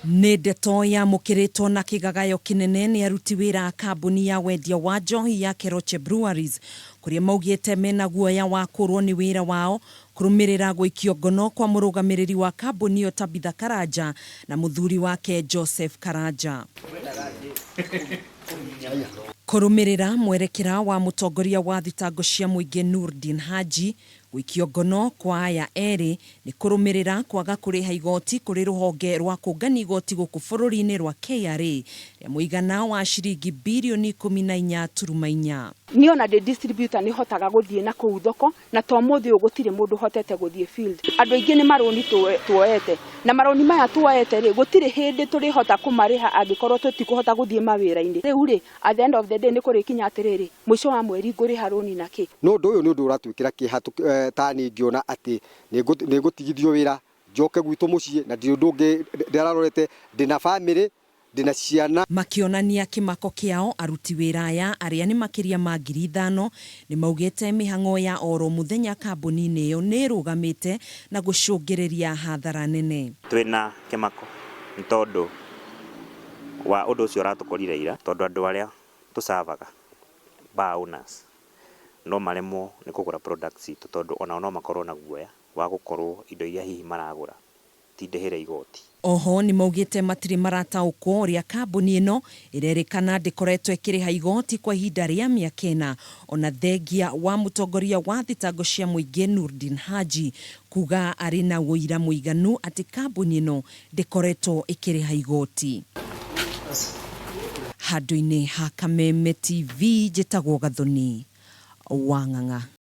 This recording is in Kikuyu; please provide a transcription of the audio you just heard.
Nĩ ndeto yamũkĩrĩtwo na kĩgagayo kĩnene nĩ aruti wĩra a kambuni ya wendia wa njohi ya Keroche Breweries, kũrĩa maugĩte mena guoya wa kũrwo nĩ wĩra wao kũrũmĩrĩra gũikio ngono kwa mũrũgamĩrĩri wa kambuni ĩyo Tabitha Karanja na mũthuri wake Joseph Karanja. Kũrũmĩrĩra mwerekera wa mũtongoria wa thitango cia mũingĩ Noordin Haji, gũikio ngono kwa aya erĩ nĩ kũrũmĩrĩra kwaga kũrĩha igoti kũrĩ rũhonge rwa kũngania igoti gũkũ bũrũri-inĩ rwa KRA rĩa mũigana wa ciringi birioni 14.4. Niĩ ona ndĩ distributor nĩ hotaga gũthiĩ na kũu thoko, na to mũthĩ ũyũ gũtirĩ mũndũ hotete gũthiĩ field. Andũ aingĩ nĩ marũni tuoete, na marũni maya tuoete rĩ, gũtirĩ hĩndĩ tũrĩhota kũmarĩha angĩkorwo tũtikũhota gũthiĩ mawĩra-inĩ. Rĩu rĩ, at the end of the day nĩ kũrĩkinya atĩrĩrĩ, mũico wa mweri ngũrĩha rũni na kĩ? No ũndũ ũyũ nĩ ũndũ ũratwĩkĩra kĩeha, ta niĩ ngĩona atĩ nĩ ngũtigithio wĩra njoke gwitũ mũciĩ, na ndirĩ ũndũ ũngĩ ndĩrarorete, ndĩna bamĩrĩ, ndĩna ciana. Makĩonania kĩmako kĩao, aruti wĩra aya arĩa nĩ makĩria ma 5,000 nĩ maugĩte mĩhang'o ya oro mũthenya kambuni-inĩ ĩyo nĩ ĩrũgamĩte na gũcũngĩrĩria hathara nene. Twĩna kĩmako nĩ tondũ wa ũndũ ũcio ũratũkorire ira, tondũ andũ arĩa tũcavaga bar owners no maremwo nĩ kũgũra products citũ, tondũ onao no makorwo na guoya wa gũkorwo indo iria hihi maragũra ti ndĩhĩre igoti. Oho nĩ maugĩte matirĩ marataũkwo ũrĩa kambuni ĩno ĩrerĩkana ndĩkoretwo ĩkĩrĩha igoti kwa ihinda rĩa mĩaka 4, ona thengia wa mũtongoria wa thitango cia mũingĩ Noordin Haji kuga arĩ na ũira mũiganu atĩ kambuni ĩno ndĩkoretwo ĩkĩrĩha igoti. Handũ-inĩ ha Kameme TV, njĩtagwo Gathoni Wang'ang'a.